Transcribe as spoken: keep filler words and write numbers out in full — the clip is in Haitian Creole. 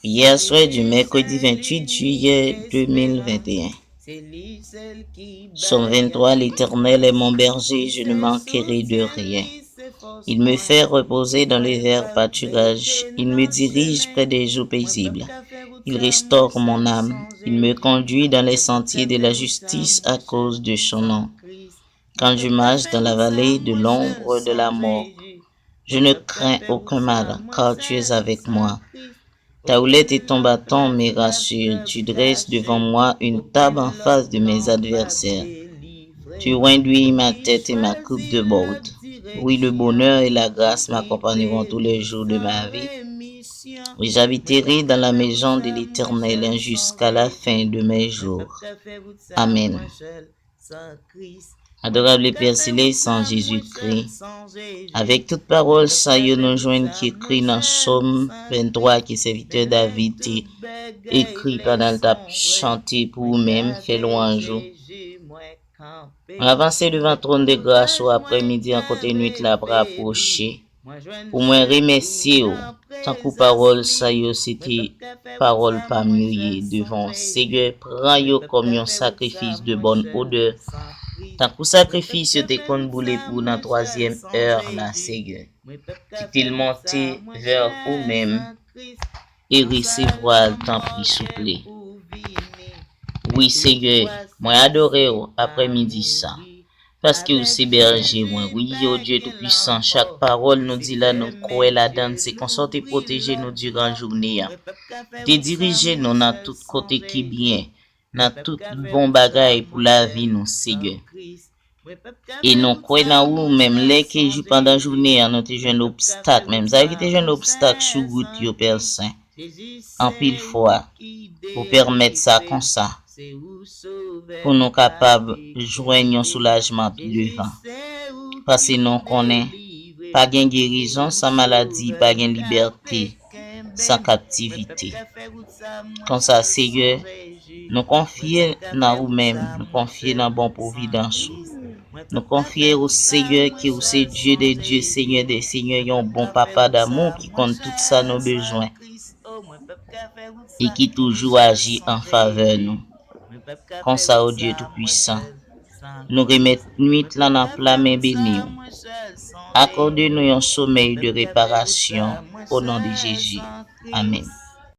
Hier soir du mercredi vingt-huit juillet deux mille vingt et un. Psaume vingt-trois, L'Éternel est mon berger, je ne manquerai de rien. Il me fait reposer dans les verts pâturages, il me dirige près des eaux paisibles. Il restaure mon âme, il me conduit dans les sentiers de la justice à cause de son nom. Quand je marche dans la vallée de l'ombre de la mort, je ne crains aucun mal, car tu es avec moi. Ta houlette et ton bâton me rassurent, tu dresses devant moi une table en face de mes adversaires. Tu induis ma tête et ma coupe déborde. Oui, le bonheur et la grâce m'accompagneront tous les jours de ma vie. Et j'habiterai dans la maison de l'Éternel jusqu'à la fin de mes jours. Amen. Adorable Père Céleste, en Jésus-Christ, avec toute parole sa yo nou jwenn ki ekri nan Sòm venntwa ke sèvitè David te ekri pandan l t ap chante pou ou menm, fè lwanj ou. Mwen avanse devan twòn de gras ou aprè midi an kote nwit la ap rapwoche. Pou mwen remèsye w, tankou pawòl sa yo se te pawòl pa m yo ye devan w. Senyè, pran yo kòm yon sakrifis de bòn odè, tankou sakrifis yo te konn boule pou w nan twazyèm è la, Senyè. Kite l monte vè ou menm e resevwa l, tanpri, souple. Wi, Senyè, mwen adore w aprè midi sa. Paske ou se bèje mwen. Wi, o Dye Toupisan, chak pawòl nou di la, nou kwè ladan l, se konsa w te pwoteje nou diran jounen an. Ou te dirije nou nan tout kote ki byen, nan tout bon bagay pou lavi nou, Senyè. E nou kwè nan ou, menm lè ke jou, pandan jounen an, nou te jwenn obstak, menm sa yo ki te jwenn obstak sou wout yo, Pè Sen. Anpil fwa, ou pèmèt sa konsa, pou nou kapab jwenn yon soulajman pi devan. Paske nou konnen, pa gen gerizon san maladi, pa gen libète san kaptivite. Konsa, Senyè, nou konfye nan ou menm, nou konfye nan bon pwovidans ou. Nou konfye ou, Senyè, ke ou se Dye de dye, Senyè de senyè, yon bon papa damou ki konn tout sa nou bezwen e ki toujou aji an favè nou. Konsa, o Dye Toupisan, nou remèt nwit lan nan pla men beni w. Akòde nou yon somèy de reparasyon, o non de Jezi. Amen.